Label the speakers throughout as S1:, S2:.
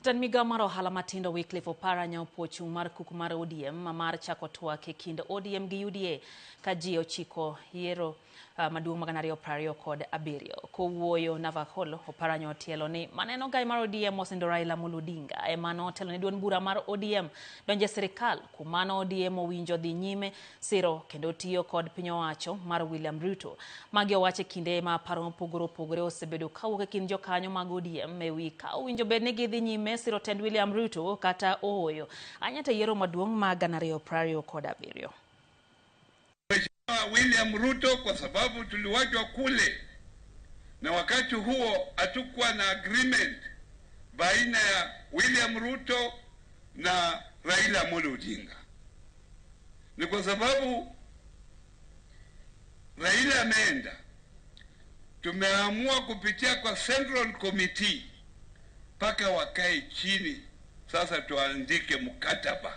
S1: Jatend migao mar ohala matindo Wycliffe Oparanya opuo chung' mar kuku mar ODM mar chako twak e kind ODM gi UDA ka ji ochiko yiero maduong' mag 2027. Kowuoyo Navakholo, Oparanya otielo ni maneno gai mar ODM osendo Raila Amolo Odinga ema notelo ne duond bura mar ODM donjo e sirikal. Kuom mano ODM owinjo dhi nyime siro kendo tiyo kod piny owacho mar William Ruto. Magi owach e kinde ma paro mopogore opogore osebedo kawuok e kind jokanyo mag ODM e wi ka owinjo bed ni gidhi nyime siro tend William Ruto kata ooyo. Anya yiero maduong' mag 2027.
S2: William Ruto kwa sababu tuliwachwa kule, na wakati huo hatukuwa na agreement baina ya William Ruto na Raila Amolo Odinga. Ni kwa sababu Raila ameenda, tumeamua kupitia kwa Central Committee mpaka wakae chini sasa, tuandike mkataba.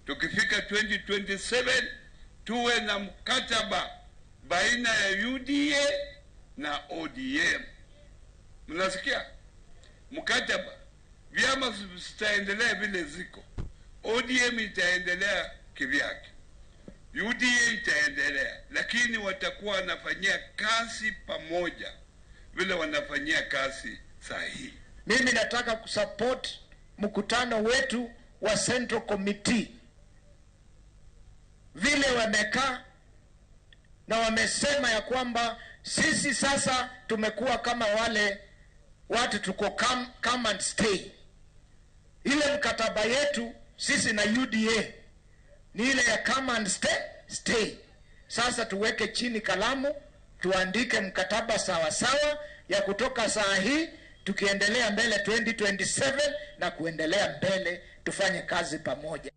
S2: Tukifika 2027 tuwe na mkataba baina ya UDA na ODM. Mnasikia? Mkataba, vyama zitaendelea vile ziko, ODM itaendelea kivyake, UDA itaendelea, lakini watakuwa wanafanyia kazi pamoja vile wanafanyia kazi saa hii.
S3: Mimi nataka kusupport mkutano wetu wa Central Committee vile wamekaa na wamesema ya kwamba sisi sasa tumekuwa kama wale watu tuko come and stay. Ile mkataba yetu sisi na UDA ni ile ya come and stay. Sasa tuweke chini kalamu, tuandike mkataba sawa sawa ya kutoka saa hii tukiendelea mbele 2027 na kuendelea mbele, tufanye kazi pamoja.